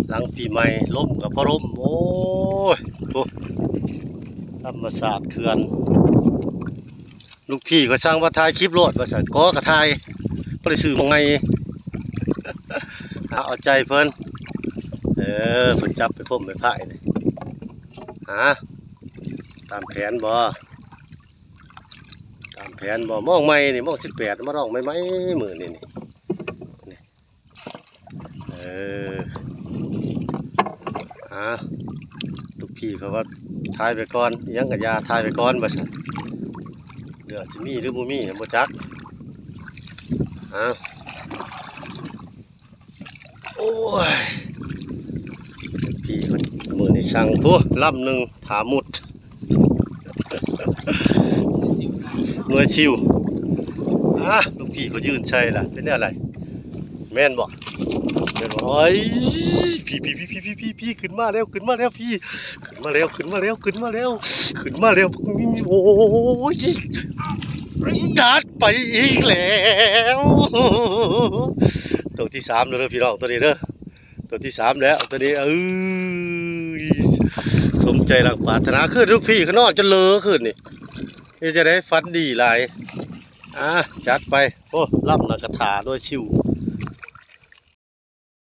ຫຼັງປີໃໝ່ ລົມກໍພໍລົມ ໂອ້ຍ ໂອ້ ທຳມະຊາດເຂື່ອນ. ລູກພີ່ກໍສັ່ງວ່າຖ່າຍຄລິບໂລດວ່າຊັ້ນ ກໍ ກໍຖ່າຍ ບໍ່ໄດ້ຊື້ໝ່ອງໃໝ່ ເອົາ ເອົາໃຈເພິ່ນ ເອີ ເພິ່ນຈັບໄປພົມໄປພາຍນີ້ ຫາ ຕາມແຜນບໍ່? ຕາມແຜນບໍ່? ໝ່ອງໃໝ່ນີ້ ໝ່ອງສິບແປດ ມາລອງໃໝ່ໆ ມື້ນີ້ນີ້ ນີ້ ເອີ ຫາ ລູກພີ່ເຂົາວ່າຖ່າຍໄປກ່ອນ ອີ່ຫຍັງກໍຢ່າ ຖ່າຍໄປກ່ອນວ່າຊັ້ນ ເຫຼືອຊິມີຫຼືບໍ່ມີບໍ່ຈັກ ຫາ ໂອ້ຍ ພີ່ເພິ່ນມື້ນີ້ສັ່ງ ໂອ້ ລຳໜຶ່ງ ຖ້າມຸດ ໜ່ວຍຊິວ ອາ ລູກພີ່ເຂົາຢືນໃສ່ລະ ເປັນແນວໃດ? ແມ່ນບໍ່? ແມ່ນບໍ່? ໂອ້ຍ ພີ່ ພີ່ ຂຶ້ນມາແລ້ວ ຂຶ້ນມາແລ້ວ ພີ່ ຂຶ້ນມາແລ້ວ ຂຶ້ນມາແລ້ວ ຂຶ້ນມາແລ້ວ ຂຶ້ນມາແລ້ວ ໂອ້ຍ ຈັດໄປອີກແລ້ວ ໂຕທີສາມແລ້ວເດີພີ່ນ້ອງ ໂຕນີ້ເດີ ໂຕທີສາມແລ້ວ ໂຕນີ້ ເອີຍ ສົມໃຈດັ່ງປາດຖະໜາ ຄືນລູກພີ່ ຄືນນອນຈົນເລີຄືນນີ້ ເຮັດຈັ່ງໃດ ຝັນດີຫຼາຍ ອາ ຈັດໄປ ໂອ້ ລຳນະກະຖາໂດຍຊິວ